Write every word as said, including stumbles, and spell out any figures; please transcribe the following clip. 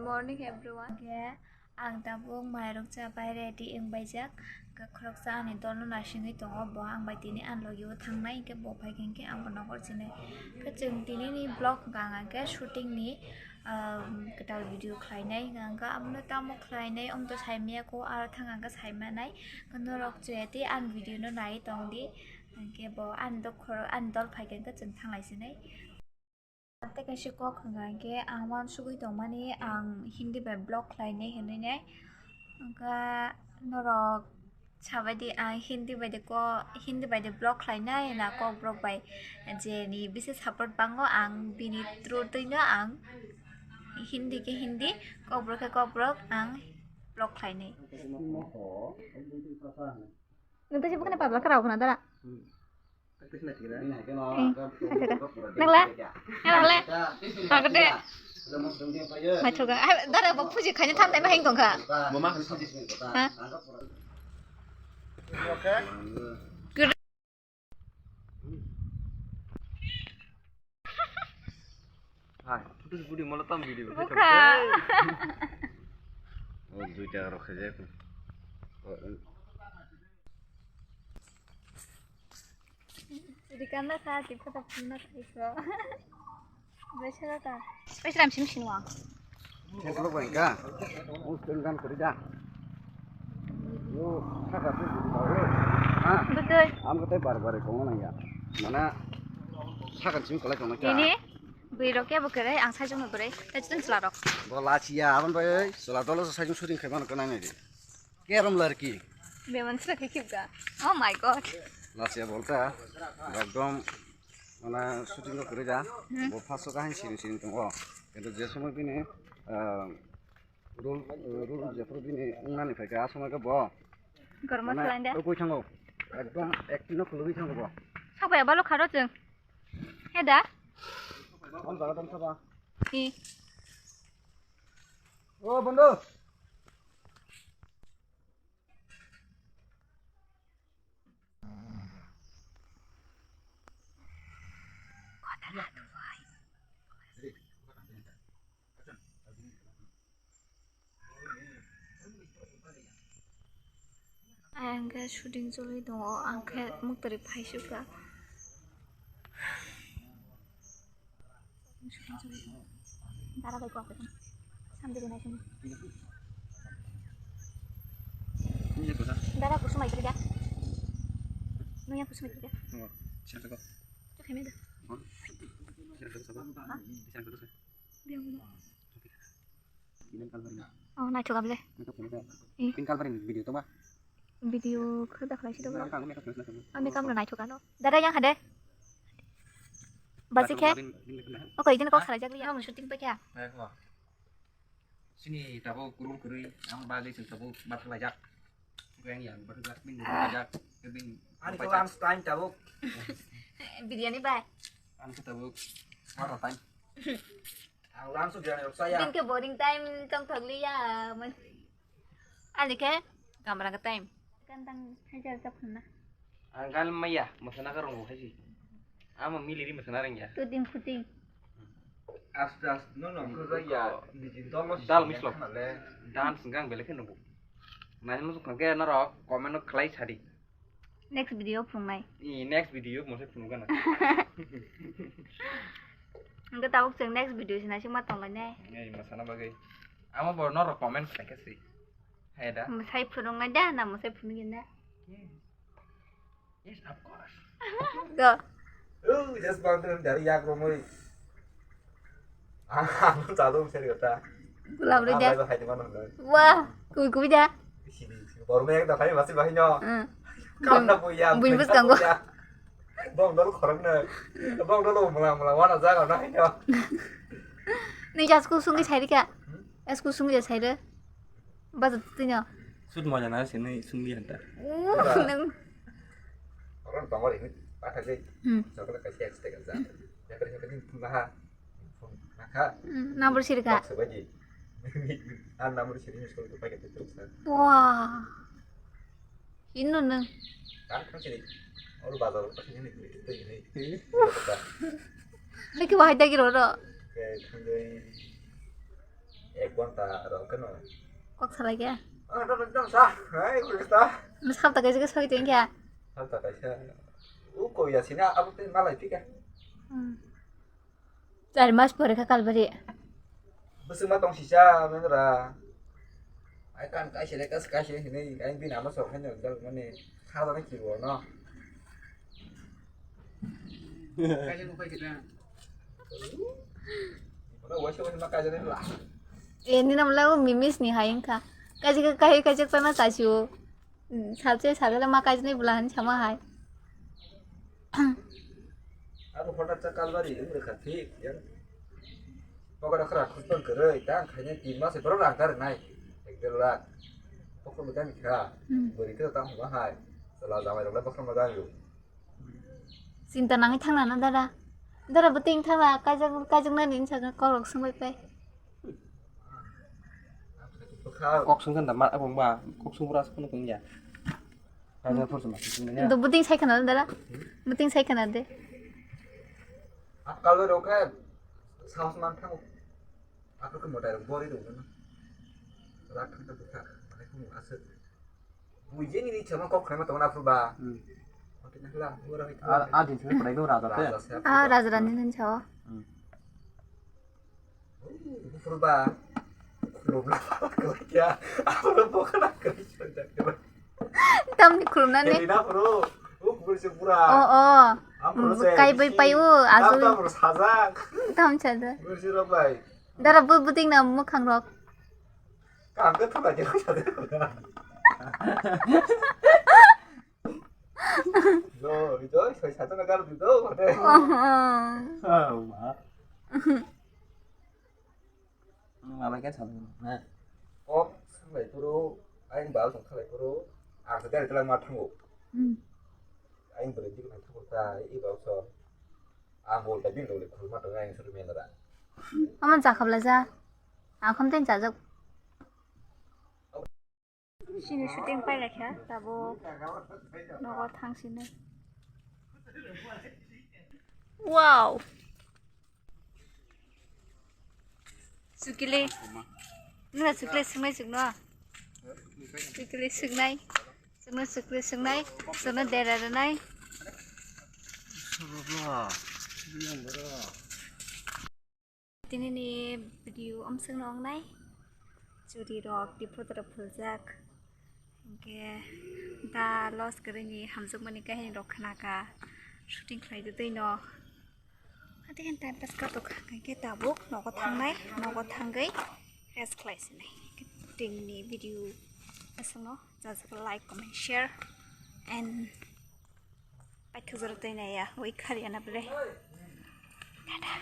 Morning everyone. Khe ang tabuk mairok cha bai ready wng baijak. Khe khoroksa ani dolno naisingwi tongo, bo ang bai tini ani logio thangnai, hinkhe bo phaikha hinkhe ang bono hor chinai. Khe chwng tinini vlog hwnkha ang khe shooting ni, um, kwtal video khlainai hwnkha, hwnkha abono tamo khlainai, omoto saimaya kho, aro thang ang khe saimanai. Khe norok chwya tei ani video no naiwi tongdi, hinkhe bo ani dok khoro-, ani dol phaikha hinkhe chwng thanglai sinai. Tei kaisa kok hwnkha hinkhe ang uansugwi tongmani, ang Hindi bai vlog khlainai hinwi nai. Hwnkha norok sabaidi ang Hindi bai de ko, Hindi bai de vlog khlainai na kokborok bai je ni bisi support bango ang bini through twi no ang Hindi khe Hindi, kokborok khe kokborok ang vlog khlainai. Nang tei se bukhani pabla khe rao khna dara. Eh, acha khe. Nang la? Nang la le? Agade. Naithoga. Hai, dara bo phuji khaina thantai ma heng tongkha. Mama. Ha? Good. Hai, photo shoot video, mala tam video. Bukha. Oh, duita rok khajak. Di kamera kha, di photo phunukna kha iso. Besara ta. Besara am sim sinwa. Khe khuluk bai ka. Muslim gan kori da. Yo, saka tu di tahu. Ha? Betul. Am kata bar bar kong nang ya. Mana saka sim kala kong ka. Ini bui rok ya bukere ang sajung bukere. Tajun sela rok. Bo lachi ya, aban bai sela dolo sajung shooting khai man kona nai. Kerom larki. Beman sila khe khibga. Oh my god. Lachi ya bolta. Ekdom mana shooting ko kore da. Hmm. Bo first ko kahin siring siring tongo. Kintu je somoy bini, ah, role, role je pura bini wngnani phaikha, a somoy khe bo. Gormo mane khlainda. Rukui thango. Ekdom acting no khulugui thango bo. Sabai balo kharo chwng. He da? Hon jaga dam saba. Hi. O bondo. Ang khe shooting choli tongo, ang khe muktwrwi phaisukha. Dara bai kok. Sambil naising. Dara kusum ai kerja. Nuya kusum ai kerja. Oh, siapa kok? Cok kami dah. Oh, siapa kok? Hah? Siapa kok? Dia ngomong. Oh, naithok able. Naithok able. Eh. Pink color ni video to ba? Video khe da khlai si da ba. Ang kang makeup khlai si da. Ang makeup rok naithok ano. Dada yang hade. Basi khe. Oko idin kok salai jak liya. Ang shooting pa kya? Sini tabo kurung kurui, ang bali sini tabo bat khlai jak. Yang yang bat khlai jak, bin. Ani ko lunch time tabo. Biryani bai. Ang tabo. Maro time. Ang langsung jalan rok saya. Bini khe boring time tong thok liya. Ani khe kamra khe time. Kan tang hajar jak khna. Ang gan maya, masana ka rong hai si. Ama miliri masana reng ya. Tuting puting. Aste aste no no ko ya. Dal mislo. Dance gang bele khe nubu. Nai mo kangke na rok comment no khlai sadi. Next video phunuknai. I next video mo se phunukgana. Hingke tabuk chwng next video se naisingma tonglainai. Ei masana bagwi. Amo bo norok comment khlaikha se. Hai da. Mwsai phunuknai da na mwsai phunukya na? Yes. Yes, of course. Go. Oh, just bang dari yak romoi. Ang chadong seri kota. Gulam rida. Ang bai bahai di mana? Wah, kui kui da. Sini, sini. Baru mek dah kami masih bahai nyo. Hmm. Kam na puya. Bui bus kanggo. Bong dol khorang na. Bong dol mula mula wana jaga na nyo. Ni jas ku sungi sai ka. Hmm? Es ku sungi sai re. Baza tino. Sut moja na sini sungi anta. Uh, nang. Orang tongor ini pakai. Hmm. Chocolate kasih extra kan. Ya kerja kerja pun lah. Naka. Hmm, number siri ka? Box sabaji. Ah, number siri ni sekolah tu pakai tu terus kan. Wah. Ino nang. Kan kan sini. Oh, bazar tu sini ni tu ini. Ini ke wahai dagi roro. Oke, thank you. Konta rok keno. Kok salai khe? Ah, to, to, to, sa. Hai, kok sa. Mas hapta kaisa khe soi tong khe? Hapta kaisa. U koi ya sini, abo tei malai pika. Hmm. Char mas pore kha kalbari. Bwswk ma tong sisa, mengra. Ai kan kaisa le kas kaisa hinui, ai bini ama sok haino dal mani kha dana kibo no. Kaisa no pai kita. Mana waisa waisa ma kaisa ne la. E, nina mula o mimis ni hai wngkha. Kaisa ka kai kaisa ka na taisio. Hmm, salse salse ma kaisa ne bula han sama hai. Abo photo cha kalbari wng rwkha thik yang. Pocket o khra khuspan kwrwi tang khaina tin mas borok rang kar nai. Ek der lakh. Pocket mo dami kha. Hmm. Bwrwi khe tang huma hai. Chwla jamai rok le pocket mo dami. Chinta nangwi thangna na dara. Dara bwtwi wng thangna kaijak kaijak nani wng sakha kok rok swngwi pai. Kok swngkha da ma abo ma kok swngphuru aswk phano tongya. Kaisa phuru swngma swngmani ya. Do bwtwi sai khana dara. Bwtwi sai khana de. Akal rok khe sahos man thango. Akal khe motai rok bori rok no. Rak thang ta bwkha. Mane kunu aswk. Buijini ni chama kok khlaima tongo na phuru ba. Hmm. Ote na hla, ora hai. A, a din thangwi phainai no raja te. Raja se. Ah, raja rani nani sao. Hmm. Phuru ba. Khulum na phala kya. Aphuru bokha na kri chonda kya. Tamni khulum na ne. Heri na phuru. U phuru se pura. Oh, oh. Am phuru se. Kai bai pai u, azu. Tam tam phuru sajak. Tam chada. Phuru se rok bai. Dara bu-, buting na mukhang rok. Kangke thula je khusa de. Lo, ito, sai satu na garu dito, mate. Oh. Ah, ma. Malai ke salu na. Oh, sanglai puru, aing bal song khalai puru, ang sa dari telang ma thango. Hmm. Aing beri dik nang thango ta, i bal song. Ang bol ta bin lo le khul ma tong aing suru menara. Aman jakhabla ja. Akham ten jajak. Sini shooting pailai kha, tabuk nogo thang sini. Wow! Chukili. Nuna chukili swngnai chukno. Chukili swngnai. Chukno chukili swngnai. Chukno dera rwnai. Tini ni video amswk no wngnai. Churi rok, dipot rok phuljak. Hingke da loss kwrwini hamjakmani kahini rok khna kha. Shooting khlai twi no. Ati khe time pass katok kha. Hingke tabuk nogo thangnai, nogo thangwi rest khlai sinai. Tini ni video aswk no. Just like, comment, share and paithak jora twi naiya, ui khali ana ble. Tata.